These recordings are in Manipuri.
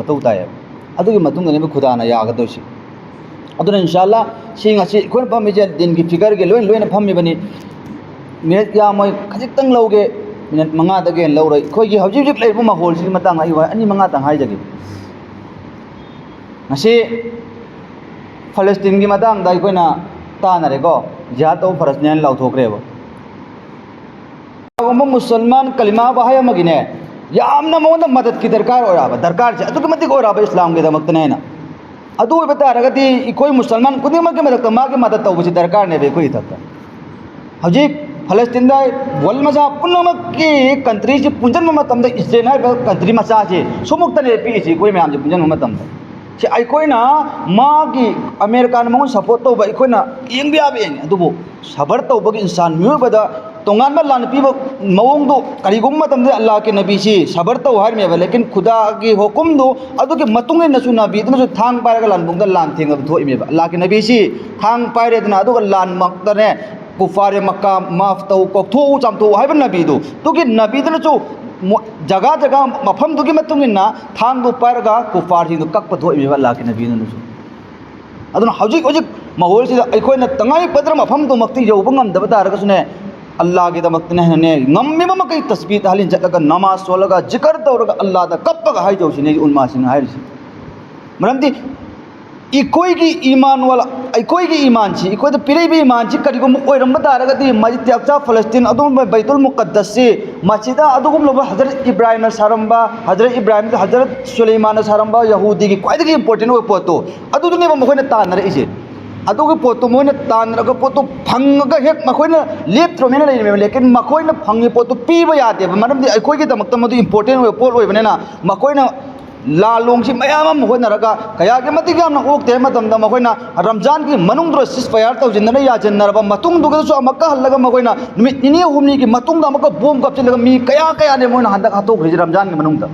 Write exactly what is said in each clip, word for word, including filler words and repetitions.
ꯇꯧ ꯇꯥꯏꯌꯦꯕ꯫ ꯑꯗꯨꯒꯤ ꯃꯇꯨꯡꯗꯅꯦꯕ ꯈꯨꯗꯥꯅ ꯌꯥꯒꯗꯣꯏꯁꯤ꯫ ꯑꯗꯨꯅ ꯏꯟꯁꯥ ꯑꯜꯂꯥ ꯁꯤ ꯉꯁꯤ ꯑꯩꯈꯣꯏꯅ ꯐꯝꯃꯤꯁꯦ ꯗꯤꯟꯒꯤ ꯐꯤꯒꯔꯒꯤ ꯂꯣꯏꯅ ꯂꯣꯏꯅ ꯐꯝꯃꯤꯕꯅꯤ꯫ ꯃꯤꯅꯤꯠ ꯌꯥꯝꯃꯣꯏ, ꯈꯖꯤꯛꯇꯪ ꯂꯧꯒꯦ, ꯃꯤꯅꯤꯠ ꯃꯉꯥꯗꯒꯤ ꯍꯦꯟꯅ ꯂꯧꯔꯣꯏ꯫ ꯑꯩꯈꯣꯏꯒꯤ ꯍꯧꯖꯤꯛ ꯍꯧꯖꯤꯛ ꯂꯩꯔꯤꯕ ꯃꯥꯍꯣꯜꯁꯤꯒꯤ ꯃꯇꯥꯡꯗ ꯑꯩ ꯋꯥꯍꯩ ꯑꯅꯤ ꯃꯉꯥꯇꯪ ꯍꯥꯏꯖꯒꯦ꯫ ꯉꯁꯤ ꯐꯂꯁꯇꯤꯟꯒꯤ ꯃꯇꯥꯡꯗ ꯑꯩꯈꯣꯏꯅ ꯇꯥꯅꯔꯦꯀꯣ, ꯖꯤꯍꯥꯗ ꯇꯧꯕ ꯐꯔꯁꯅꯦꯅ ꯂꯥꯎꯊꯣꯛꯈ꯭ꯔꯦꯕ꯫ ꯀꯅꯥꯒꯨꯝꯕ ꯃꯨꯁꯜꯃꯥꯟ ꯀꯂꯤꯃꯥ ꯋꯥꯍꯩ ꯑꯃꯒꯤꯅꯦ, ꯌꯥꯝꯅ ꯃꯉꯣꯟꯗ ꯃꯗꯠꯀꯤ ꯗꯔꯀꯥꯔ ꯑꯣꯏꯔꯛꯑꯕ, ꯗꯔꯀꯥꯔꯁꯦ ꯑꯗꯨꯛꯀꯤ ꯃꯇꯤꯛ ꯑꯣꯏꯔꯛꯑꯕ ꯏꯁꯂꯥꯝꯒꯤꯗꯃꯛꯇꯅꯦ ꯍꯥꯏꯅ꯫ ꯑꯗꯨ ꯑꯣꯏꯕ ꯇꯥꯔꯒꯗꯤ ꯑꯩꯈꯣꯏ ꯃꯨꯁꯜꯃꯥꯟ ꯈꯨꯗꯤꯡꯃꯛꯀꯤ ꯃꯊꯛꯇ ꯃꯥꯒꯤ ꯃꯗꯠ ꯇꯧꯕꯁꯤ ꯗꯔꯀꯥꯔꯅꯦꯕ ꯑꯩꯈꯣꯏ ꯏꯊꯛꯇ꯫ ꯍꯧꯖꯤꯛ ꯐꯂꯁꯇꯤꯟꯗ ꯋꯥꯔꯜ ꯃꯆꯥ ꯄꯨꯝꯅꯃꯛꯀꯤ ꯀꯟꯇ꯭ꯔꯤꯁꯤ ꯄꯨꯟꯁꯤꯟꯕ ꯃꯇꯝꯗ ꯏꯁꯔꯦꯜ ꯍꯥꯏꯔꯤꯕ ꯀꯟꯇ꯭ꯔꯤ ꯃꯆꯥꯁꯤ ꯁꯨꯃꯨꯛꯇꯅꯦ ꯄꯤꯛꯏꯁꯤ ꯑꯩꯈꯣꯏ ꯃꯌꯥꯝꯁꯦ ꯄꯨꯟꯁꯤꯟꯕ ꯃꯇꯝꯗ꯫ ꯁꯤ ꯑꯩꯈꯣꯏꯅ ꯃꯥꯒꯤ, ꯑꯃꯦꯔꯤꯀꯥꯅ ꯃꯉꯣꯟ ꯁꯞꯄꯣꯔꯠ ꯇꯧꯕ ꯑꯩꯈꯣꯏꯅ ꯌꯦꯡꯕ ꯌꯥꯕ ꯌꯦꯡꯉꯤ, ꯑꯗꯨꯕꯨ ꯁꯕꯔ ꯇꯧꯕꯒꯤ ꯏꯟꯁꯥꯟ ꯃꯤꯑꯣꯏꯕꯗ ꯇꯣꯉꯥꯟꯕ ꯂꯥꯟ ꯄꯤꯕ ꯃꯑꯣꯡꯗꯣ ꯀꯔꯤꯒꯨꯝꯕ ꯃꯇꯝꯗ ꯑꯜꯂꯥꯍꯀꯤ ꯅꯕꯤꯁꯤ ꯁꯕꯔ ꯇꯧ ꯍꯥꯏꯔꯝꯃꯦꯕ, ꯂꯦꯀꯤꯟ ꯈꯨꯗꯥꯒꯤ ꯍꯨꯀꯨꯝꯗꯣ ꯑꯗꯨꯒꯤ ꯃꯇꯨꯡ ꯏꯟꯅꯁꯨ ꯅꯕꯤꯗꯨꯅꯁꯨ ꯊꯥꯡ ꯄꯥꯏꯔꯒ ꯂꯥꯟꯕꯨꯡꯗ ꯂꯥꯟ ꯊꯦꯡꯅꯕ ꯊꯣꯛꯏꯃꯦꯕ꯫ ꯑꯜꯂꯥꯍꯀꯤ ꯅꯕꯤꯁꯤ ꯊꯥꯡ ꯄꯥꯏꯔꯦꯗꯅ, ꯑꯗꯨꯒ ꯂꯥꯟꯃꯛꯇꯅꯦ ꯀꯨꯐꯥꯔꯦ ꯃꯛꯀꯥ ꯃꯥꯐ ꯇꯧ, ꯀꯣꯛꯊꯣꯛꯎ, ꯆꯥꯝꯊꯣꯛꯎ ꯍꯥꯏꯕ ꯅꯕꯤꯗꯨ, ꯑꯗꯨꯒꯤ ꯅꯕꯤꯗꯨꯅꯁꯨ ꯃꯣ-, ꯖꯒꯥ ꯖꯒꯥ ꯃꯐꯝꯗꯨꯒꯤ ꯃꯇꯨꯡ ꯏꯟꯅ ꯊꯥꯡꯗꯨ ꯄꯥꯏꯔꯒ ꯀꯨꯐꯥꯔꯁꯤꯡꯗꯨ ꯀꯛꯄ ꯊꯣꯛꯏꯃꯦꯕ ꯑꯜꯂꯥꯍꯀꯤ ꯅꯕꯤꯗꯨꯅꯁꯨ꯫ ꯑꯗꯨꯅ ꯍꯧꯖꯤꯛ ꯍꯧꯖꯤꯛ ꯃꯥꯍꯣꯜꯁꯤꯗ ꯑꯩꯈꯣꯏꯅ ꯇꯉꯥꯏ ꯐꯗ꯭ꯔ ꯃꯐꯝꯗꯨꯃꯛꯇꯤ ꯌꯧꯕ ꯉꯝꯗꯕ ꯇꯥꯔꯒꯁꯨꯅꯦ, ꯑꯜꯂꯥꯍꯒꯤꯗꯃꯛꯇꯅꯦ ꯍꯥꯏꯅꯅꯦ, ꯉꯝꯃꯤꯕ ꯃꯈꯩ ꯇꯁꯕꯤꯍ ꯇꯍꯂꯤꯜ ꯆꯠꯂꯒ, ꯅꯃꯥꯖ ꯁꯣꯜꯂꯒ, ꯖꯤꯀꯔ ꯇꯧꯔꯒ ꯑꯜꯂꯥꯍꯗ ꯀꯞꯄꯒ ꯍꯥꯏꯖꯧꯁꯤꯅꯦ ꯑꯩꯒꯤ ꯎꯂꯃꯥꯁꯤꯡꯅ ꯍꯥꯏꯔꯤꯁꯦ꯫ ꯃꯔꯝꯗꯤ ꯑꯩꯈꯣꯏꯒꯤ ꯏꯃꯥꯟ ꯋꯥꯂꯥ, ꯑꯩꯈꯣꯏꯒꯤ ꯏꯃꯥꯟꯁꯤ, ꯑꯩꯈꯣꯏꯗ ꯄꯤꯔꯛꯏꯕ ꯏꯃꯥꯟꯁꯤ ꯀꯔꯤꯒꯨꯝꯕ ꯑꯣꯏꯔꯝꯕ ꯇꯥꯔꯒꯗꯤ, ꯃꯁꯖꯤꯗ ꯑꯛꯁꯥ ꯐꯂꯁꯇꯤꯟ, ꯑꯗꯨꯒꯨꯝꯕ ꯕꯩꯇꯨꯜ ꯃꯨꯀꯠꯗꯁꯁꯤ, ꯃꯁꯤꯗ ꯑꯗꯨꯒꯨꯝꯂꯕ ꯍꯖꯔꯠ ꯏꯕ꯭ꯔꯥꯍꯤꯝꯅ ꯁꯥꯔꯝꯕ, ꯍꯖꯔꯠ ꯏꯕ꯭ꯔꯥꯍꯤꯝ, ꯍꯖꯔꯠ ꯁꯨꯂꯩꯃꯥꯟꯅ ꯁꯥꯔꯝꯕ ꯌꯍꯨꯗꯤꯒꯤ ꯈ꯭ꯋꯥꯏꯗꯒꯤ ꯏꯝꯄꯣꯔꯇꯦꯟ ꯑꯣꯏꯕ ꯄꯣꯠꯇꯣ, ꯑꯗꯨꯗꯨꯅꯦꯕ ꯃꯈꯣꯏꯅ ꯇꯥꯟꯅꯔꯛꯏꯁꯦ꯫ ꯑꯗꯨꯒꯤ ꯄꯣꯠꯇꯣ ꯃꯣꯏꯅ ꯇꯥꯟꯅꯔꯒ ꯄꯣꯠꯇꯣ ꯐꯪꯉꯒ ꯍꯦꯛ ꯃꯈꯣꯏꯅ ꯂꯦꯞꯇ꯭ꯔꯣꯃꯦꯅ ꯂꯩꯔꯝꯃꯦꯕ, ꯂꯦꯀꯤꯟ ꯃꯈꯣꯏꯅ ꯐꯪꯉꯤ ꯄꯣꯠꯇꯣ ꯄꯤꯕ ꯌꯥꯗꯦꯕ, ꯃꯔꯝꯗꯤ ꯑꯩꯈꯣꯏꯒꯤꯗꯃꯛꯇ ꯃꯗꯨ ꯏꯝꯄꯣꯔꯇꯦꯟ ꯑꯣꯏꯕ ꯄꯣꯠ ꯑꯣꯏꯕꯅꯤꯅ꯫ ꯃꯈꯣꯏꯅ ꯂꯥꯜꯂꯣꯡꯁꯤ ꯃꯌꯥꯝ ꯑꯃ ꯍꯣꯠꯅꯔꯒ ꯀꯌꯥꯒꯤ ꯃꯇꯤꯛ ꯌꯥꯝꯅ ꯑꯣꯛꯇꯦ ꯍꯥꯏꯕ ꯃꯇꯝꯗ, ꯃꯈꯣꯏꯅ ꯔꯝꯖꯥꯟꯒꯤ ꯃꯅꯨꯡꯗꯨꯗ ꯁꯤꯁ ꯐꯌꯥꯔ ꯇꯧꯁꯤꯟꯗꯅ ꯌꯥꯁꯤꯟꯅꯔꯕ ꯃꯇꯨꯡꯗꯨꯒꯗꯁꯨ ꯑꯃꯨꯛꯀ ꯍꯜꯂꯒ ꯃꯈꯣꯏꯅ ꯅꯨꯃꯤꯠ ꯅꯤꯅꯤ ꯍꯨꯝꯅꯤꯒꯤ ꯃꯇꯨꯡꯗ ꯑꯃꯨꯛꯀ ꯕꯣꯝ ꯀꯥꯞꯁꯤꯜꯂꯒ ꯃꯤ ꯀꯌꯥ ꯀꯌꯥꯅꯦ ꯃꯣꯏꯅ ꯍꯟꯗꯛ ꯍꯥꯠꯇꯣꯛꯈ꯭ꯔꯤꯁꯦ ꯔꯝꯖꯥꯟꯒꯤ ꯃꯅꯨꯡꯗ꯫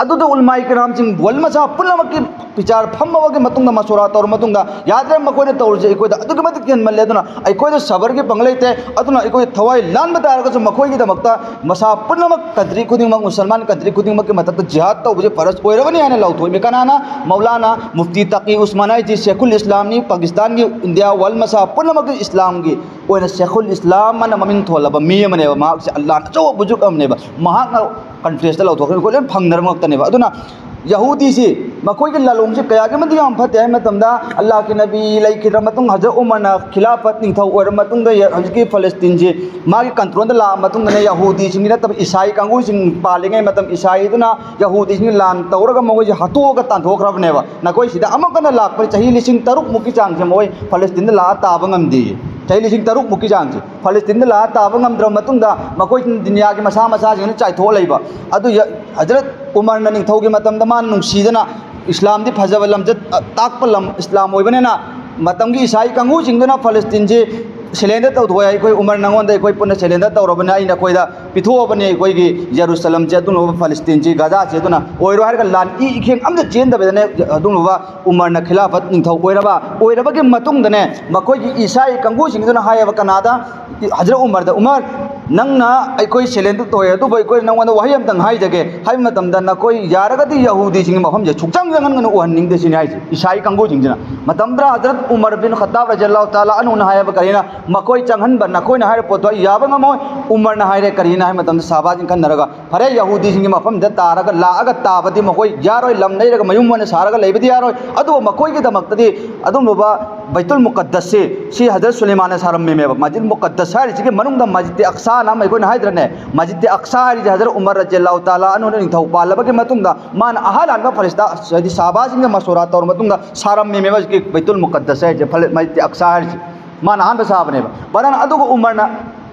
ꯑꯗꯨꯗ ꯎꯂꯃꯥꯏ ꯀꯔꯥꯝꯁꯤꯡ ꯋꯥꯔꯜ ꯃꯆꯥ ꯄꯨꯝꯅꯃꯛꯀꯤ ꯕꯤꯆꯥꯔ ꯐꯝꯃꯕꯒꯤ ꯃꯇꯨꯡꯗ, ꯃꯁꯣꯔꯥ ꯇꯧꯔꯕ ꯃꯇꯨꯡꯗ, "ꯌꯥꯗ꯭ꯔꯦ, ꯃꯈꯣꯏꯅ ꯇꯧꯔꯤꯁꯦ ꯑꯩꯈꯣꯏꯗ ꯑꯗꯨꯛꯀꯤ ꯃꯇꯤꯛ ꯍꯦꯟꯃꯜꯂꯦ, ꯑꯗꯨꯅ ꯑꯩꯈꯣꯏꯗ ꯁꯕꯔꯒꯤ ꯄꯥꯡꯒꯜ ꯂꯩꯇꯦ, ꯑꯗꯨꯅ ꯑꯩꯈꯣꯏ ꯊꯋꯥꯏ ꯂꯥꯟꯕ ꯇꯥꯔꯒꯁꯨ ꯃꯈꯣꯏꯒꯤꯗꯃꯛꯇ ꯃꯁꯥ ꯄꯨꯝꯅꯃꯛ, ꯀꯟꯇ꯭ꯔꯤ ꯈꯨꯗꯤꯡꯃꯛ, ꯃꯨꯁꯜꯃꯥꯟ ꯀꯟꯇ꯭ꯔꯤ ꯈꯨꯗꯤꯡꯃꯛꯀꯤ ꯃꯊꯛꯇ ꯖꯤꯍꯥꯗ ꯇꯧꯕꯁꯦ ꯐꯔꯖ ꯑꯣꯏꯔꯕꯅꯤ" ꯍꯥꯏꯅ ꯂꯥꯎꯊꯣꯛꯏꯃꯤ꯫ ꯀꯅꯥꯅ? ꯃꯧꯂꯥꯅꯥ ꯃꯨꯐꯇꯤ ꯇꯥꯀꯤ ꯎꯁꯃꯥꯟ ꯍꯥꯏꯁꯤ ꯁꯦꯈꯨꯜ ꯏꯁꯂꯥꯝꯅꯤ, ꯄꯥꯀꯤꯁꯇꯥꯟꯒꯤ, ꯏꯟꯗꯤꯌꯥ, ꯋꯥꯔꯜ ꯃꯁꯥ ꯄꯨꯝꯅꯃꯛꯀꯤ ꯏꯁꯂꯥꯝꯒꯤ ꯑꯣꯏꯅ ꯁꯦꯈꯨꯜ ꯏꯁꯂꯥꯝ ꯑꯅ ꯃꯃꯤꯡ ꯊꯣꯜꯂꯕ ꯃꯤ ꯑꯃꯅꯦꯕ꯫ ꯃꯍꯥꯛꯁꯦ ꯑꯜꯂꯥꯍꯅ ꯑꯆꯧꯕ ꯕꯨꯖꯨꯔꯒ ꯑꯃꯅꯦꯕ꯫ ꯃꯍꯥꯛꯅ ꯀꯟꯐ꯭ꯔꯦꯟꯁꯇ ꯂꯥꯎꯊꯣꯛꯈ꯭ꯔꯦ, ꯑꯩꯈꯣꯏ ꯂꯣꯏ ꯐꯪꯅꯔꯕ ꯉꯥꯛꯇꯅꯦꯕ꯫ ꯑꯗꯨꯅ ꯌꯍꯨꯗꯤꯁꯤ, ꯃꯈꯣꯏꯒꯤ ꯂꯥꯂꯣꯡꯁꯤ ꯀꯌꯥꯒꯤ ꯃꯇꯤꯛ ꯌꯥꯝ ꯐꯠꯇꯦ ꯍꯥꯏꯕ ꯃꯇꯝꯗ, ꯑꯜꯂꯥꯍꯀꯤ ꯅꯕꯤ ꯂꯩꯈꯤꯗ꯭ꯔ ꯃꯇꯨꯡ, ꯍꯖꯔꯠ ꯎꯃꯔꯅ ꯈꯤꯂꯥꯐꯠ ꯅꯤꯡꯊꯧ ꯑꯣꯏꯔꯕ ꯃꯇꯨꯡꯗ, ꯍꯧꯖꯤꯛꯀꯤ ꯐꯂꯁꯇꯤꯟꯁꯤ ꯃꯥꯒꯤ ꯀꯟꯇ꯭ꯔꯣꯜꯗ ꯂꯥꯛꯑ ꯃꯇꯨꯡꯗꯅꯦ, ꯌꯍꯨꯗꯤꯁꯤꯡꯒꯤ ꯅꯠꯇꯕ ꯏꯁꯥꯏ ꯀꯥꯡꯕꯨꯁꯤꯡ ꯄꯥꯜꯂꯤꯉꯩ ꯃꯇꯝ, ꯏꯁꯥꯏꯗꯨꯅ ꯌꯍꯨꯗꯤꯁꯤꯡ ꯂꯥꯟ ꯇꯧꯔꯒ ꯃꯈꯣꯏꯁꯦ ꯍꯥꯠꯇꯣꯛꯑꯒ ꯇꯥꯟꯊꯣꯛꯈ꯭ꯔꯕꯅꯦꯕ꯫ ꯅꯈꯣꯏ ꯁꯤꯗ ꯑꯃꯨꯛ ꯍꯟꯅ ꯂꯥꯛꯄꯗ ꯆꯍꯤ ꯂꯤꯁꯤꯡ ꯇꯔꯨꯛ ꯃꯨꯛꯀꯤ ꯆꯥꯡꯁꯦ ꯃꯈꯣꯏ ꯐꯂꯁꯇꯤꯟꯗ ꯂꯥꯛꯑ ꯇꯥꯕ ꯉꯝꯗꯦ꯫ ꯆꯍꯤ ꯂꯤꯁꯤꯡ ꯇꯔꯨꯛ ꯃꯨꯛꯀꯤ ꯆꯥꯡꯁꯦ ꯐꯂꯁꯇꯤꯟꯗ ꯂꯥꯛꯑ ꯇꯥꯕ ꯉꯝꯗ꯭ꯔꯕ ꯃꯇꯨꯡꯗ, ꯃꯈꯣꯏ ꯗꯨꯅꯤꯌꯥꯒꯤ ꯃꯁꯥ ꯃꯁꯥꯁꯤꯡꯅ ꯆꯥꯏꯊꯣꯛꯑ ꯂꯩꯕ꯫ ꯑꯗꯨ ꯌ-, ꯍꯖꯔꯠ ꯎꯃꯔꯅ ꯅꯤꯡꯊꯧꯒꯤ ꯃꯇꯝꯗ ꯃꯥꯅ ꯅꯨꯡꯁꯤꯗꯅ, ꯏꯁꯂꯥꯝꯗꯤ ꯐꯖꯕ ꯂꯝꯆꯠ, ꯑ, ꯇꯥꯛꯄ ꯂꯝ ꯏꯁꯂꯥꯝ ꯑꯣꯏꯕꯅꯤꯅ, ꯃꯇꯝꯒꯤ ꯏꯁꯥꯏ ꯀꯥꯡꯕꯨꯁꯤꯡꯗꯨꯅ ꯐꯂꯁꯇꯤꯟꯁꯤ ꯁꯦꯂꯦꯟꯗꯔ ꯇꯧꯊꯣꯛꯑꯦ, "ꯑꯩꯈꯣꯏ ꯎꯃꯔ ꯅꯉꯣꯟꯗ ꯑꯩꯈꯣꯏ ꯄꯨꯟꯅ ꯁꯦꯂꯦꯟꯗꯔ ꯇꯧꯔꯕꯅꯤ, ꯑꯩꯅ ꯑꯩꯈꯣꯏꯗ ꯄꯤꯊꯣꯛꯑꯕꯅꯤ ꯑꯩꯈꯣꯏꯒꯤ ꯖꯦꯔꯨꯁꯂꯝꯁꯦ, ꯑꯗꯨꯅ ꯐꯂꯁꯇꯤꯟꯁꯤ, ꯒꯖꯥꯁꯦ, ꯑꯗꯨꯅ ꯑꯣꯏꯔꯣꯏ" ꯍꯥꯏꯔꯒ ꯂꯥꯟ ꯏ ꯏꯈꯦꯡ ꯑꯝꯇ ꯆꯦꯟꯗꯕꯗꯅꯦ, ꯑꯗꯨꯒꯨꯝꯂꯕ ꯎꯃꯔꯅ ꯈꯤꯂꯥꯐꯠ ꯅꯤꯡꯊꯧ ꯑꯣꯏꯔꯕ, ꯑꯣꯏꯔꯕꯒꯤ ꯃꯇꯨꯡꯗꯅꯦ, ꯃꯈꯣꯏꯒꯤ ꯏꯁꯥꯏ ꯀꯥꯡꯕꯨꯁꯤꯡꯗꯨꯅ ꯍꯥꯏꯌꯦꯕ ꯀꯅꯥꯗ? ꯍꯖꯔꯠ ꯎꯃꯔꯗ, "ꯎꯃꯔ, ꯅꯪꯅ ꯑꯩꯈꯣꯏ ꯁꯦꯂꯦꯟꯗꯔ ꯇꯧꯔꯦ, ꯑꯗꯨꯕꯨ ꯑꯩꯈꯣꯏ ꯅꯪꯉꯣꯟꯗ ꯋꯥꯍꯩ ꯑꯝꯇꯪ ꯍꯥꯏꯖꯒꯦ" ꯍꯥꯏꯕ ꯃꯇꯝꯗ, "ꯅꯈꯣꯏ ꯌꯥꯔꯒꯗꯤ ꯌꯍꯨꯗꯤꯁꯤꯡꯒꯤ ꯃꯐꯝꯁꯦ ꯁꯨꯛꯆꯪ ꯆꯪꯍꯟꯒꯅꯨ, ꯎꯍꯟꯅꯤꯡꯗꯦ" ꯁꯤꯅꯤ ꯍꯥꯏꯁꯦ ꯏꯁꯥꯏ ꯀꯥꯡꯕꯨꯁꯤꯡꯁꯤꯅ꯫ ꯃꯇꯝꯗꯨꯗ ꯍꯖꯔꯠ ꯎꯃꯔ ꯕꯤꯟ ꯈꯠꯇꯥꯕ ꯔꯖꯤꯌꯜꯂꯥꯍꯨ ꯇꯥꯂꯥ ꯑꯟꯍꯨꯅ ꯍꯥꯏꯌꯦꯕ ꯀꯔꯤꯅ, "ꯃꯈꯣꯏ ꯆꯪꯍꯟꯕ, ꯅꯈꯣꯏꯅ ꯍꯥꯏꯔꯤꯕ ꯄꯣꯠꯇꯣ ꯑꯩ ꯌꯥꯕ ꯉꯝꯃꯣꯏ"꯫ ꯎꯃꯔꯅ ꯍꯥꯏꯔꯦ ꯀꯔꯤꯅ ꯍꯥꯏꯕ ꯃꯇꯝꯗ, ꯁꯍꯥꯕꯥꯁꯤꯡ ꯈꯟꯅꯔꯒ, "ꯐꯔꯦ, ꯌꯍꯨꯗꯤꯁꯤꯡꯒꯤ ꯃꯐꯝꯗ ꯇꯥꯔꯒ ꯂꯥꯛꯑꯒ ꯇꯥꯕꯗꯤ ꯃꯈꯣꯏ ꯌꯥꯔꯣꯏ, ꯂꯝ ꯂꯩꯔꯒ ꯃꯌꯨꯝ ꯑꯣꯏꯅ ꯁꯥꯔꯒ ꯂꯩꯕꯗꯤ ꯌꯥꯔꯣꯏ, ꯑꯗꯨꯕꯨ ꯃꯈꯣꯏꯒꯤꯗꯃꯛꯇꯗꯤ ꯑꯗꯨꯝꯂꯕ ꯕꯩꯇꯨꯜ ꯃꯨꯀꯠꯗꯁꯁꯤ, ꯁꯤ ꯍꯖꯔꯠ ꯁꯨꯂꯩꯃꯥꯟꯅ ꯁꯥꯔꯝꯃꯤꯃꯦꯕ꯫ ꯃꯁꯖꯤꯗ ꯃꯨꯀꯠꯗꯁ ꯍꯥꯏꯔꯤꯁꯤꯒꯤ ꯃꯅꯨꯡꯗ ꯃꯁꯖꯤꯗ ꯑꯛꯁꯥꯅ ꯑꯃ ꯑꯩꯈꯣꯏꯅ ꯍꯥꯏꯗ꯭ꯔꯅꯦ? ꯃꯁꯖꯤꯗ ꯑꯛꯁꯥ ꯍꯥꯏꯔꯤꯁꯦ ꯍꯖꯔꯠ ꯎꯃꯔ ꯔꯖꯤꯌꯜꯂꯥꯍꯨ ꯇꯥꯂꯥ ꯑꯟꯍꯨꯅ ꯅꯤꯡꯊꯧ ꯄꯥꯜꯂꯕꯒꯤ ꯃꯇꯨꯡꯗ ꯃꯥꯅ ꯑꯍꯜ ꯑꯍꯜꯕ ꯐꯔꯤꯁꯇꯥ, ꯍꯥꯏꯗꯤ ꯁꯍꯥꯕꯥꯁꯤꯡꯒ ꯃꯁꯣꯔꯥ ꯇꯧꯔ ꯃꯇꯨꯡꯗ ꯁꯥꯔꯝꯃꯤꯃꯦꯕ ꯍꯧꯖꯤꯛꯀꯤ ꯕꯩꯇꯨꯜ ꯃꯨꯀꯠꯗꯁ ꯍꯥꯏꯔꯤꯁꯦ, ꯐꯂ-, ꯃꯁꯖꯤꯗ ꯑꯛꯁꯥ ꯍꯥꯏꯔꯤꯁꯦ꯫ ꯃꯥꯅ ꯑꯍꯥꯟꯕ ꯁꯥꯕꯅꯦꯕ꯫ ꯕꯔꯥꯟ ꯑꯗꯨꯒ ꯎꯃꯔꯅ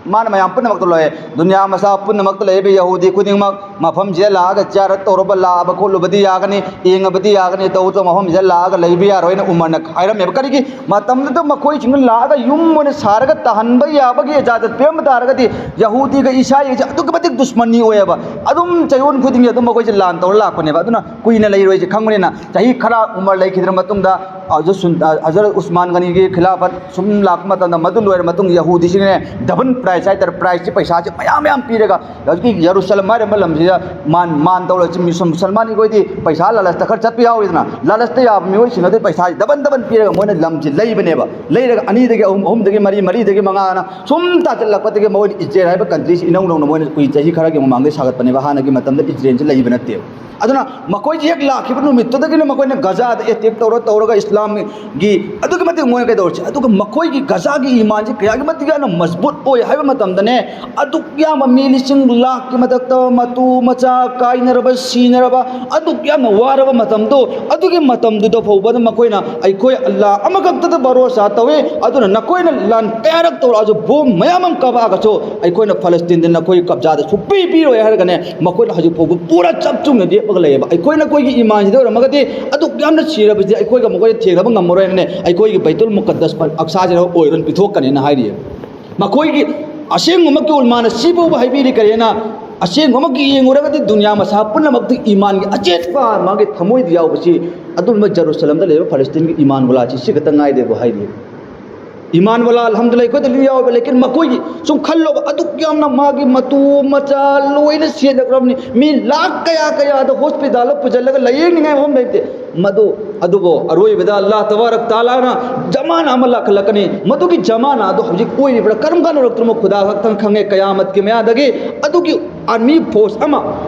ꯃꯥꯅ ꯃꯌꯥꯝ ꯄꯨꯝꯅꯃꯛꯇ ꯂꯣꯏ, ꯗꯨꯅꯤꯌꯥ ꯃꯆꯥ ꯄꯨꯝꯅꯃꯛꯇ ꯂꯩꯔꯤꯕ ꯌꯍꯨꯗꯤ ꯈꯨꯗꯤꯡꯃꯛ ꯃꯐꯝꯁꯤꯗ ꯂꯥꯛꯑꯒ ꯖꯤꯌꯥꯔꯠ ꯇꯧꯔꯨꯕ, ꯂꯥꯛꯑꯕ ꯈꯣꯠꯂꯨꯕꯗꯤ ꯌꯥꯒꯅꯤ, ꯌꯦꯡꯉꯕꯗꯤ ꯌꯥꯒꯅꯤ, ꯇꯧꯕꯇꯕꯨ ꯃꯐꯝꯁꯤꯗ ꯂꯥꯛꯑꯒ ꯂꯩꯕ ꯌꯥꯔꯣꯏꯅ ꯎꯃꯔꯅ ꯍꯥꯏꯔꯝꯃꯦꯕ꯫ ꯀꯔꯤꯒꯤ? ꯃꯇꯝꯗꯨꯗ ꯃꯈꯣꯏꯁꯤꯡꯅ ꯂꯥꯛꯑꯒ ꯌꯨꯝ ꯑꯣꯏꯅ ꯁꯥꯔꯒ ꯇꯥꯍꯟꯕ ꯌꯥꯕꯒꯤ ꯏꯖꯥꯖꯠ ꯄꯤꯔꯝꯕ ꯇꯥꯔꯒꯗꯤ, ꯌꯍꯨꯗꯤꯒ ꯏꯁꯥꯏꯒꯁꯦ ꯑꯗꯨꯛꯀꯤ ꯃꯇꯤꯛ ꯗꯨꯁꯃꯟꯅꯤ ꯑꯣꯏꯌꯦꯕ꯫ ꯑꯗꯨꯝ ꯆꯌꯣꯜ ꯈꯨꯗꯤꯡꯒꯤ ꯑꯗꯨꯝ ꯃꯈꯣꯏꯁꯦ ꯂꯥꯟ ꯇꯧꯔ ꯂꯥꯛꯄꯅꯦꯕ꯫ ꯑꯗꯨꯅ ꯀꯨꯏꯅ ꯂꯩꯔꯣꯏꯁꯦ ꯈꯪꯕꯅꯤꯅ, ꯆꯍꯤ ꯈꯔ ꯎꯃꯔ ꯂꯩꯈꯤꯗ꯭ꯔ ꯃꯇꯨꯡꯗ, ꯍꯖꯔꯠ ꯁꯨꯟ-, ꯍꯖꯔꯠ ꯎꯁꯃꯥꯟ ꯒꯅꯤꯒꯤ ꯈꯤꯂꯥꯐꯠ ꯁꯨꯝ ꯂꯥꯛꯄ ꯃꯇꯝꯗ, ꯃꯗꯨ ꯂꯣꯏꯔ ꯃꯇꯨꯡ ꯌꯍꯨꯗꯤꯁꯤꯡꯅꯦ ꯗꯕꯜ ꯄ꯭ꯔꯥꯏꯁ ꯍꯥꯏꯇꯥꯔꯦ, ꯄ꯭ꯔꯥꯏꯁꯁꯤ, ꯄꯩꯁꯥꯁꯤ ꯃꯌꯥꯝ ꯃꯌꯥꯝ ꯄꯤꯔꯒ, ꯍꯧꯖꯤꯛꯀꯤ ꯌꯦꯔꯨꯁꯂꯝ ꯍꯥꯏꯔꯤꯕ ꯂꯝꯁꯤꯗ ꯃꯥꯟ, ꯃꯥꯟ ꯇꯧꯔ ꯆꯤꯡꯃꯤ ꯁꯨꯝ ꯃꯨꯁꯜꯃꯥꯟ ꯑꯩꯈꯣꯏꯗꯤ ꯄꯩꯁꯥ ꯂꯥꯂꯁꯇ ꯈꯔ ꯆꯠꯄ ꯌꯥꯎꯋꯤꯗꯅ, ꯂꯥꯂꯁꯇ ꯌꯥꯕ ꯃꯤꯑꯣꯏꯁꯤꯡ ꯑꯗꯨ ꯄꯩꯁꯥꯁꯤ ꯗꯕꯜ ꯗꯕꯜ ꯄꯤꯔꯒ ꯃꯣꯏꯅ ꯂꯝꯁꯤ ꯂꯩꯕꯅꯦꯕ꯫ ꯂꯩꯔꯒ ꯑꯅꯤꯗꯒꯤ ꯑꯍꯨꯝ, ꯑꯍꯨꯝꯗꯒꯤ ꯃꯔꯤ, ꯃꯔꯤꯗꯒꯤ ꯃꯉꯥꯅ ꯁꯨꯝ ꯇꯥꯁꯤꯜꯂꯛꯄꯗꯒꯤ ꯃꯣꯏꯅ ꯏꯖꯔꯦꯜ ꯍꯥꯏꯕ ꯀꯟꯇ꯭ꯔꯤꯁꯤ ꯏꯅꯧ ꯅꯧꯅ ꯃꯣꯏꯅ ꯀꯨꯏ ꯆꯍꯤ ꯈꯔꯒꯤ ꯃꯃꯥꯡꯗꯒꯤ ꯁꯥꯒꯠꯄꯅꯦꯕ꯫ ꯍꯥꯟꯅꯒꯤ ꯃꯇꯝꯗ ꯏꯖꯔꯦꯜꯁꯤ ꯂꯩꯕ ꯅꯠꯇꯦꯕ꯫ ꯑꯗꯨꯅ ꯃꯈꯣꯏꯁꯤ ꯍꯦꯛ ꯂꯥꯛꯈꯤꯕ ꯅꯨꯃꯤꯠꯇꯨꯗꯒꯤꯅ ꯃꯈꯣꯏꯅ ꯒꯖꯥꯗ ꯑꯦꯇꯦꯛ ꯇꯧꯔ ꯇꯧꯔꯒ ꯏꯁꯂꯥꯝꯒꯤ ꯑꯗꯨꯛꯀꯤ ꯃꯇꯤꯛ ꯃꯣꯏꯅ ꯀꯩꯗꯧꯔꯁꯤ, ꯑꯗꯨꯒ ꯃꯈꯣꯏꯒꯤ ꯒꯖꯥꯒꯤ ꯏꯃꯥꯟꯁꯤ ꯀꯌꯥꯒꯤ ꯃꯇꯤꯛ ꯌꯥꯝꯅ ꯃꯖꯕꯨꯠ ꯑꯣꯏ ꯍꯥꯏꯕ ꯃꯇꯝꯗꯅꯦ, ꯑꯗꯨꯛ ꯌꯥꯝꯕ ꯃꯤ ꯂꯤꯁꯤꯡ ꯂꯥꯛꯀꯤ ꯃꯊꯛꯇ ꯃꯇꯨ ꯃꯆꯥ ꯀꯥꯏꯅꯔꯕ, ꯁꯤꯅꯔꯕ, ꯑꯗꯨꯛ ꯌꯥꯝꯅ ꯋꯥꯔꯕ ꯃꯇꯝꯗꯣ, ꯑꯗꯨꯒꯤ ꯃꯇꯝꯗꯨꯗ ꯐꯥꯎꯕꯗ ꯃꯈꯣꯏꯅ "ꯑꯩꯈꯣꯏ ꯑꯜꯂꯥ ꯑꯃꯈꯛꯇꯗ ꯚꯔꯣꯁꯥ ꯇꯧꯏ, ꯑꯗꯨꯅ ꯅꯈꯣꯏꯅ ꯂꯥꯟ ꯀꯌꯥꯔꯛ ꯇꯧꯔꯛꯑꯁꯨ, ꯕꯣꯝ ꯃꯌꯥꯝ ꯑꯃ ꯀꯥꯞꯄꯛꯑꯒꯁꯨ ꯑꯩꯈꯣꯏꯅ ꯐꯂꯁꯇꯤꯟꯗ ꯅꯈꯣꯏꯒꯤ ꯀꯕꯖꯥꯗ ꯁꯨꯛꯄꯤ ꯄꯤꯔꯣꯏ" ꯍꯥꯏꯔꯒꯅꯦ, ꯃꯈꯣꯏꯅ ꯍꯧꯖꯤꯛ ꯐꯥꯎꯕ ꯄꯨꯔꯥ ꯆꯞ ꯆꯨꯝꯅ ꯂꯦꯞꯄꯒ ꯂꯩꯌꯦꯕ꯫ ꯑꯩꯈꯣꯏ ꯅꯈꯣꯏꯒꯤ ꯏꯃꯥꯟꯁꯤꯗ ꯑꯣꯏꯔꯝꯃꯒꯗꯤ ꯑꯗꯨꯛ ꯌꯥꯝꯅ ꯁꯤꯔꯕꯁꯤ ꯑꯩꯈꯣꯏꯒ ꯃꯈꯣꯏꯗ ꯊꯦꯡꯅꯕ ꯉꯝꯃꯔꯣꯏ ꯍꯥꯏꯅꯅꯦ, ꯑꯩꯈꯣꯏꯒꯤ ꯕꯩꯇꯨꯜ ꯃꯨꯀꯠꯗꯁ ꯑꯛꯁꯥꯁꯤꯗ ꯑꯣꯏꯔꯣꯏꯅ ꯄꯤꯊꯣꯛꯀꯅꯤꯅ ꯍꯥꯏꯔꯤꯑꯕ꯫ ꯃꯈꯣꯏꯒꯤ ꯑꯁꯦꯡꯕꯃꯛꯀꯤ ꯎꯂꯃꯥꯅ ꯁꯤꯐꯥꯎꯕ ꯍꯥꯏꯕꯤꯔꯤ ꯀꯔꯤꯅ, ꯑꯁꯦꯡꯕꯃꯛꯀꯤ ꯌꯦꯡꯉꯨꯔꯒꯗꯤ ꯗꯨꯅꯤꯌꯥ ꯃꯁꯥ ꯄꯨꯝꯅꯃꯛꯇ ꯏꯃꯥꯟꯒꯤ ꯑꯆꯦꯠꯄ ꯃꯥꯒꯤ ꯊꯃꯣꯏꯗ ꯌꯥꯎꯕꯁꯤ, ꯑꯗꯨꯝꯕ ꯖꯦꯔꯨꯁꯂꯝꯗ ꯂꯩꯕ ꯐꯂꯁꯇꯤꯟꯒꯤ ꯏꯃꯥꯟ ꯋꯥꯂꯥꯁꯤ ꯁꯤ ꯈꯛꯇ ꯉꯥꯏꯔꯦꯕꯨ ꯍꯥꯏꯔꯤ꯫ ꯏꯃꯥꯟ ꯋꯥꯂꯥ ꯑꯜꯍꯝꯗꯨꯂꯤꯜꯂꯥꯍ ꯑꯩꯈꯣꯏꯗ ꯂꯣꯏ ꯌꯥꯎꯋꯦꯕ, ꯂꯦꯀꯤꯟ ꯃꯈꯣꯏꯒꯤ ꯁꯨꯝ ꯈꯜꯂꯣꯕ, ꯑꯗꯨꯛ ꯌꯥꯝꯅ ꯃꯥꯒꯤ ꯃꯇꯨ ꯃꯆꯥ ꯂꯣꯏꯅ ꯁꯤꯖꯤꯟꯅꯈ꯭ꯔꯕꯅꯤ, ꯃꯤ ꯂꯥꯛ ꯀꯌꯥ ꯀꯌꯥꯗ ꯍꯣꯁꯄꯤꯇꯥꯜꯗ ꯄꯨꯁꯤꯜꯂꯒ ꯂꯥꯌꯦꯡꯅꯤꯡꯉꯥꯏ ꯃꯐꯝ ꯂꯩꯇꯦ꯫ ꯃꯗꯨ, ꯑꯗꯨꯕꯨ ꯑꯔꯣꯏꯕꯗ ꯑꯜꯂꯥꯍ ꯇꯕꯥꯔꯛ ꯇꯥꯂꯥꯅ ꯖꯃꯥꯅ ꯑꯃ ꯂꯥꯛꯈꯠꯂꯛꯀꯅꯤ꯫ ꯃꯗꯨꯒꯤ ꯖꯃꯥꯅ ꯑꯗꯨ ꯍꯧꯖꯤꯛ ꯑꯣꯏꯔꯤꯕ꯭ꯔꯥ, ꯀꯔꯝ ꯀꯥꯟꯗ ꯌꯧꯔꯛꯇ꯭ꯔꯤꯅꯣ ꯈꯨꯗꯥ ꯈꯛꯇꯪ ꯈꯪꯉꯦ꯫ ꯀꯌꯥꯃꯠꯀꯤ ꯃꯌꯥꯗꯒꯤ ꯑꯗꯨꯒꯤ ꯑꯥꯔꯃꯤ ꯐꯣꯔꯁ ꯑꯃ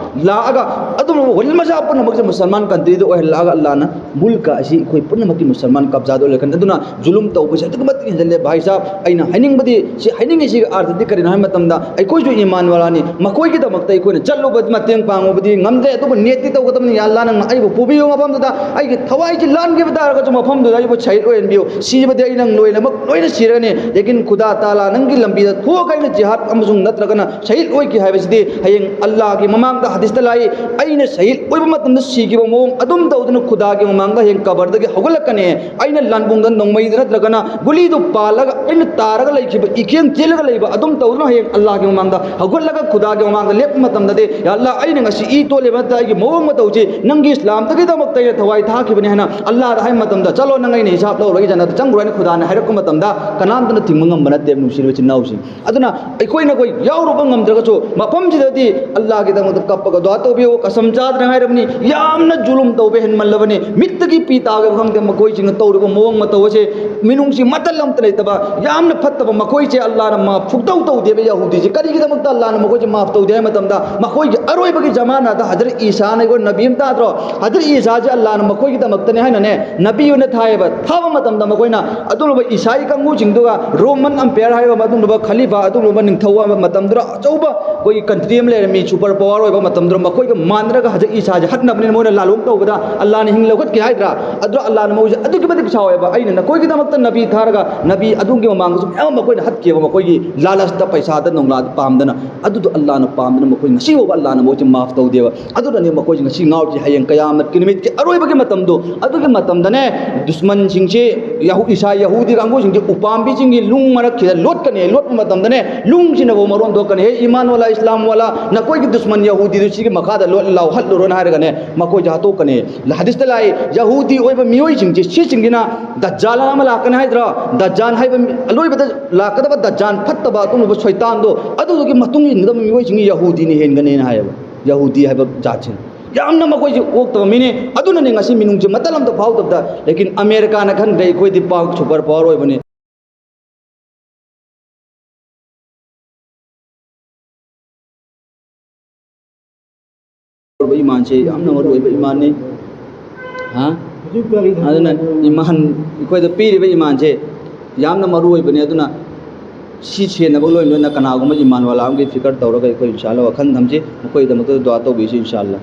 ꯂꯥꯛꯑꯒ ꯑꯗꯨꯝ ꯋꯥꯔꯜ ꯃꯆꯥ ꯄꯨꯝꯅꯃꯛꯁꯦ ꯃꯨꯁꯜꯃꯥꯟ ꯀꯟꯇ꯭ꯔꯤꯗ ꯑꯣꯏꯍꯜꯂꯛꯑꯒ ꯑꯜꯂꯥꯍꯅ ꯃꯨꯜꯀ ꯑꯁꯤ ꯑꯩꯈꯣꯏ ꯄꯨꯝꯅꯃꯛꯀꯤ ꯃꯨꯁꯜꯃꯥꯟ ꯀꯕꯖꯥꯗ ꯑꯣꯏꯍꯜꯂꯛꯀꯅꯤ꯫ ꯑꯗꯨꯅ ꯖꯨꯂꯨꯝ ꯇꯧꯕꯁꯦ ꯑꯗꯨꯛꯀꯤ ꯃꯇꯤꯛ ꯍꯦꯟꯖꯜꯂꯦ꯫ ꯚꯥꯏ ꯁꯥꯍꯕ, ꯑꯩꯅ ꯍꯥꯏꯅꯤꯡꯕꯗꯤ, ꯁꯤ ꯍꯥꯏꯅꯤꯡꯉꯤꯁꯤꯒꯤ ꯑꯥꯔꯊꯗꯤ ꯀꯔꯤꯅꯣ ꯍꯥꯏꯕ ꯃꯇꯝꯗ, ꯑꯩꯈꯣꯏꯁꯨ ꯏꯃꯥꯟ ꯋꯥꯂꯥꯅꯤ, ꯃꯈꯣꯏꯒꯤꯗꯃꯛꯇ ꯑꯩꯈꯣꯏꯅ ꯆꯠꯂꯨꯕ ꯃꯇꯦꯡ ꯄꯥꯡꯉꯨꯕꯗꯤ ꯉꯝꯗꯦ, ꯑꯗꯨꯕꯨ ꯅꯤꯌꯠꯇꯤ ꯇꯧꯒꯗꯕꯅꯤ꯫ ꯌꯥ ꯑꯜꯂꯥꯍ, ꯅꯪꯅ ꯑꯩꯕꯨ ꯄꯨꯕꯤꯌꯨ ꯃꯐꯝꯗꯨꯗ, ꯑꯩꯒꯤ ꯊꯋꯥꯏꯁꯤ ꯂꯥꯟꯈꯤꯕ ꯇꯥꯔꯒꯁꯨ ꯃꯐꯝꯗꯨꯗ ꯑꯩꯕꯨ ꯁꯍꯤꯗ ꯑꯣꯏꯍꯟꯕꯤꯌꯨ꯫ ꯁꯤꯕꯗꯤ ꯑꯩ ꯅꯪ ꯂꯣꯏꯅꯃꯛ ꯂꯣꯏꯅ ꯁꯤꯔꯒꯅꯤ, ꯂꯦꯀꯤꯟ ꯈꯨꯗꯥ ꯇꯥꯂꯥ ꯅꯪꯒꯤ ꯂꯝꯕꯤꯗ ꯊꯣꯛꯑꯒ ꯑꯩꯅ ꯖꯤꯍꯥꯗ ꯑꯃꯁꯨꯡ ꯅꯠꯇ꯭ꯔꯒꯅ ꯁꯍꯤꯗ ꯑꯣꯏꯈꯤ ꯍꯥꯏꯕꯁꯤꯗꯤ ꯍꯌꯦꯡ ꯑꯜꯂꯥꯍꯒꯤ ꯃꯃꯥꯡꯗ ꯍꯗꯤꯁꯇ ꯂꯥꯛꯏ, ꯑꯩꯅ ꯁꯍꯤꯗ ꯑꯣꯏꯕ ꯃꯇꯝꯗ ꯁꯤꯈꯤꯕ ꯃꯑꯣꯡ ꯑꯗꯨꯝ ꯇꯧꯗꯨꯅ ꯈꯨꯗꯥꯒꯤ ꯃꯃꯥꯡꯗ ꯍꯌꯦꯡ ꯀꯕꯔꯗꯒꯤ ꯍꯧꯒꯠꯂꯛꯀꯅꯤ꯫ ꯑꯩꯅ ꯂꯥꯟꯕꯨꯡꯗ ꯅꯣꯡꯃꯩꯗ ꯅꯠꯇ꯭ꯔꯒꯅ ꯒꯨꯂꯤꯗꯨ ꯄꯥꯜꯂꯒ ꯑꯩꯅ ꯇꯥꯔꯒ ꯂꯩꯈꯤꯕ, ꯏꯀꯦꯟ ꯆꯦꯜꯂꯒ ꯂꯩꯕ ꯑꯗꯨꯝ ꯇꯧꯗꯨꯅ ꯍꯌꯦꯡ ꯑꯜꯂꯥꯍꯒꯤ ꯃꯃꯥꯡꯗ ꯍꯧꯒꯠꯂꯒ ꯈꯨꯗꯥꯒꯤ ꯃꯃꯥꯡꯗ ꯂꯦꯞꯄ ꯃꯇꯝꯗꯗꯤ, ꯌꯥ ꯑꯜꯂꯥꯍ, ꯑꯩꯅ ꯉꯁꯤ ꯏ ꯇꯣꯜꯂꯤꯕ ꯅꯠꯇ꯭ꯔ ꯑꯩꯒꯤ ꯃꯑꯣꯡ ꯃꯇꯧꯁꯤ ꯅꯪꯒꯤ ꯏꯁꯂꯥꯝꯗꯒꯤꯗꯃꯛꯇ ꯑꯩꯅ ꯊꯋꯥꯏ ꯊꯥꯈꯤꯕꯅꯤ ꯍꯥꯏꯅ ꯑꯜꯂꯥꯍꯗ ꯍꯥꯏꯕ ꯃꯇꯝꯗ, "ꯆꯠꯂꯣ, ꯅꯪ ꯑꯩꯅ ꯍꯤꯁꯥꯕ ꯂꯧꯔꯒ ꯖꯟꯅꯠꯇ ꯆꯪꯈ꯭ꯔꯣ" ꯍꯥꯏꯅ ꯈꯨꯗꯥꯅ ꯍꯥꯏꯔꯛꯄ ꯃꯇꯝꯗ ꯀꯅꯥꯝꯇꯅ ꯊꯤꯡꯕ ꯉꯝꯕ ꯅꯠꯇꯦ, ꯅꯨꯡꯁꯤꯔꯕ ꯏꯆꯤꯟ ꯏꯅꯥꯎꯁꯤꯡ꯫ ꯑꯗꯨꯅ ꯑꯩꯈꯣꯏꯅ ꯑꯩꯈꯣꯏ ꯌꯥꯎꯔꯨꯕ ꯉꯝꯗ꯭ꯔꯒꯁꯨ ꯃꯐꯝꯁꯤꯗꯗꯤ ꯑꯜꯂꯥꯍꯒꯤꯗꯃꯛꯇ ꯀꯞꯄꯒ ꯗꯨꯋꯥ ꯇꯧꯕꯤꯌꯨ꯫ ꯀꯁꯝ ꯆꯥꯗꯅ ꯍꯥꯏꯔꯕꯅꯤ, ꯌꯥꯝꯅ ꯖꯨꯂꯨꯝ ꯇꯧꯕ ꯍꯦꯟꯃꯜꯂꯕꯅꯤ꯫ ꯃꯤꯠꯇꯒꯤ ꯄꯤ ꯇꯥꯒꯦ ꯈꯪꯗꯦ, ꯃꯈꯣꯏꯁꯤꯡꯅ ꯇꯧꯔꯤꯕ ꯃꯑꯣꯡ ꯃꯇꯧ ꯑꯁꯦ ꯃꯤꯅꯨꯡꯁꯤ ꯃꯇꯜ ꯑꯃꯠꯇ ꯂꯩꯇꯕ, ꯌꯥꯝꯅ ꯐꯠꯇꯕ꯫ ꯃꯈꯣꯏꯁꯦ ꯑꯜꯂꯥꯍꯅ ꯃꯥꯐ ꯁꯨꯛꯇꯧ ꯇꯧꯗꯦꯕ꯫ ꯌꯍꯨꯗꯤꯁꯦ ꯀꯔꯤꯒꯤꯗꯃꯛꯇ ꯑꯜꯂꯥꯍꯅ ꯃꯈꯣꯏꯁꯦ ꯃꯥꯐ ꯇꯧꯗꯦ ꯍꯥꯏꯕ ꯃꯇꯝꯗ, ꯃꯈꯣꯏꯒꯤ ꯑꯔꯣꯏꯕꯒꯤ ꯖꯃꯥꯅꯥꯗ ꯍꯖꯔꯠ ꯏꯁꯥꯅ, ꯑꯩꯈꯣꯏ ꯅꯕꯤ ꯑꯃ ꯇꯥꯗ꯭ꯔꯣ? ꯍꯖꯔꯠ ꯏꯁꯥꯁꯦ ꯑꯜꯂꯥꯍꯅ ꯃꯈꯣꯏꯒꯤꯗꯃꯛꯇꯅꯦ ꯍꯥꯏꯅꯅꯦ ꯅꯕꯤ ꯑꯣꯏꯅ ꯊꯥꯏꯌꯦꯕ꯫ ꯊꯥꯕ ꯃꯇꯝꯗ ꯃꯈꯣꯏꯅ ꯑꯗꯨꯒꯨꯝꯂꯕ ꯏꯁꯥꯏ ꯀꯥꯡꯕꯨꯁꯤꯡꯗꯨꯒ ꯔꯣꯃꯟ ꯑꯝꯄꯤꯌꯔ ꯍꯥꯏꯔꯤꯕ ꯑꯗꯨꯒꯨꯝꯂꯕ ꯈꯂꯤꯐꯥ, ꯑꯗꯨꯒꯨꯝꯂꯕ ꯅꯤꯡꯊꯧ ꯑꯃ ꯃꯇꯝꯗꯨꯗ ꯑꯆꯧꯕ ꯑꯩꯈꯣꯏꯒꯤ ꯀꯟꯇ꯭ꯔꯤ ꯑꯃ ꯂꯩꯔꯝꯃꯤ, ꯁꯨꯄꯔ ꯄꯋꯥꯔ ꯑꯣꯏꯕ ꯃꯇꯝꯗꯨꯗ, ꯃꯈꯣꯏꯒ ꯃꯥꯟꯅꯔꯒ ꯍꯖꯔꯠ ꯏꯁꯥꯁꯦ ꯍꯠꯅꯕꯅꯤꯅ ꯃꯣꯏꯅ ꯂꯥꯂꯣꯡ ꯇꯧꯕꯗ ꯑꯜꯂꯥꯍꯅ ꯍꯤꯡ ꯂꯧꯈꯠꯀꯦ ꯍꯥꯏꯗ꯭ꯔꯥ? ꯑꯗꯨꯗ ꯑꯜꯂꯥꯍꯅ ꯃꯣꯏꯁꯦ ꯑꯗꯨꯛꯀꯤ ꯃꯇꯤꯛ ꯁꯥꯎꯋꯦꯕ, "ꯑꯩꯅ ꯅꯈꯣꯏꯒꯤꯗꯃꯛꯇ ꯅꯕꯤ ꯊꯥꯔꯒ ꯅꯕꯤ ꯑꯗꯨꯒꯤ ꯃꯃꯥꯡꯗꯁꯨ ꯃꯌꯥꯝ ꯑꯃ ꯃꯈꯣꯏꯅ ꯍꯠꯈꯤꯑꯕ, ꯃꯈꯣꯏꯒꯤ ꯂꯥꯂꯁꯇ, ꯄꯩꯁꯥꯗ, ꯅꯣꯡꯂꯥꯗ ꯄꯥꯝꯗꯅ꯫ ꯑꯗꯨꯗꯣ ꯑꯜꯂꯥꯍꯅ ꯄꯥꯝꯗꯅ ꯃꯈꯣꯏ ꯉꯁꯤ ꯐꯥꯎꯕ ꯑꯜꯂꯥꯍꯅ ꯃꯣꯏꯁꯦ ꯃꯥꯐ ꯇꯧꯗꯦꯕ꯫ ꯑꯗꯨꯅꯅꯦ ꯃꯈꯣꯏꯁꯦ ꯉꯁꯤ ꯉꯥꯎꯔꯤꯁꯦ꯫ ꯍꯌꯦꯡ ꯀꯌꯥꯃꯠꯀꯤ ꯅꯨꯃꯤꯠꯀꯤ ꯑꯔꯣꯏꯕꯒꯤ ꯃꯇꯝꯗꯣ, ꯑꯗꯨꯒꯤ ꯃꯇꯝꯗꯅꯦ ꯗꯨꯁꯃꯟꯁꯤꯡꯁꯦ, ꯌꯍꯨ-, ꯏꯁꯥ ꯌꯍꯨꯗꯤ ꯀꯥꯡꯕꯨꯁꯤꯡꯁꯦ ꯎꯄꯥꯝꯕꯤꯁꯤꯡꯒꯤ ꯂꯨꯡ ꯃꯔꯛꯁꯤꯗ ꯂꯣꯠꯀꯅꯤ꯫ ꯂꯣꯠꯄ ꯃꯇꯝꯗꯅꯦ ꯂꯨꯡꯁꯤꯅꯐꯥꯎ ꯃꯔꯣꯟ ꯊꯣꯛꯀꯅꯤ, "ꯍꯦ ꯏꯃꯥꯟ ꯋꯥꯂꯥ, ꯏꯁꯂꯥꯝ ꯋꯥꯂꯥ, ꯅꯈꯣꯏꯒꯤ ꯗꯨꯁꯃꯟ ꯌꯍꯨꯗꯤꯗꯨ ꯁꯤꯒꯤ ꯃꯈꯥꯗ ꯂꯣꯠ ꯂꯥꯎ, ꯍꯠꯂꯨꯔꯣꯅ" ꯍꯥꯏꯔꯒꯅꯦ ꯃꯈꯣꯏꯁꯦ ꯍꯥꯠꯇꯣꯛꯀꯅꯤ꯫ ꯍꯗꯤꯁꯇ ꯂꯥꯛꯏ, ꯌꯍꯨꯗꯤ ꯑꯣꯏꯕ ꯃꯤꯑꯣꯏꯁꯤꯡꯁꯦ, ꯁꯤꯁꯤꯡꯁꯤꯅ ꯗꯖꯥꯜ ꯑꯃ ꯂꯥꯛꯀꯅꯤ ꯍꯥꯏꯗ꯭ꯔꯣ? ꯗꯖꯥꯜ ꯍꯥꯏꯕ ꯃꯤ-, ꯑꯂꯣꯏꯕꯗ ꯂꯥꯛꯀꯗꯕ ꯗꯖꯥꯜ ꯐꯠꯇꯕ ꯑꯗꯨꯒꯨꯝꯂꯕ ꯁꯩꯇꯥꯟꯗꯣ, ꯑꯗꯨꯗꯨꯒꯤ ꯃꯇꯨꯡ ꯏꯟꯒꯗꯕ ꯃꯤꯑꯣꯏꯁꯤꯡ ꯌꯍꯨꯗꯤꯅ ꯍꯦꯟꯒꯅꯦꯅ ꯍꯥꯏꯌꯦꯕ꯫ ꯌꯍꯨꯗꯤ ꯍꯥꯏꯕ ꯖꯥꯠꯁꯤꯅ ꯌꯥꯝꯅ ꯃꯈꯣꯏꯁꯦ ꯑꯣꯛꯇꯕ ꯃꯤꯅꯤ꯫ ꯑꯗꯨꯅꯅꯦ ꯉꯁꯤ ꯃꯤꯅꯨꯡꯁꯤ ꯃꯇꯜ ꯑꯝꯇ ꯐꯥꯎꯗꯕꯗ, ꯂꯦꯀꯤꯟ ꯑꯃꯦꯔꯤꯀꯥꯅ ꯈꯟꯈ꯭ꯔꯦ ꯑꯩꯈꯣꯏꯗꯤ ꯄꯥꯛ ꯁꯨꯄꯔ ꯄꯋꯥꯔ ꯑꯣꯏꯕꯅꯤ꯫ ꯏꯃꯥꯟꯁꯦ ꯌꯥꯝꯅ ꯃꯔꯨ ꯑꯣꯏꯕ ꯏꯃꯥꯟꯅꯤ꯫ ꯍꯥ? ꯑꯗꯨꯅ ꯏꯃꯥꯟ, ꯑꯩꯈꯣꯏꯗ ꯄꯤꯔꯤꯕ ꯏꯃꯥꯟꯁꯦ ꯌꯥꯝꯅ ꯃꯔꯨ ꯑꯣꯏꯕꯅꯤ꯫ ꯑꯗꯨꯅ ꯁꯤ ꯁꯦꯟꯅꯕ ꯂꯣꯏꯅ ꯀꯅꯥꯒꯨꯝꯕ ꯏꯃꯥꯟ ꯋꯥꯂꯥ ꯑꯃꯒꯤ ꯐꯤꯀꯔ ꯇꯧꯔꯒ ꯑꯩꯈꯣꯏ ꯏꯟꯁꯥ ꯑꯜꯂꯥ ꯋꯥꯈꯜ ꯊꯝꯁꯤ꯫ ꯃꯈꯣꯏꯒꯤꯗꯃꯛꯇ ꯗꯨꯋꯥ ꯇꯧꯕꯤꯁꯤ ꯏꯟꯁꯥ ꯑꯜꯂꯥ꯫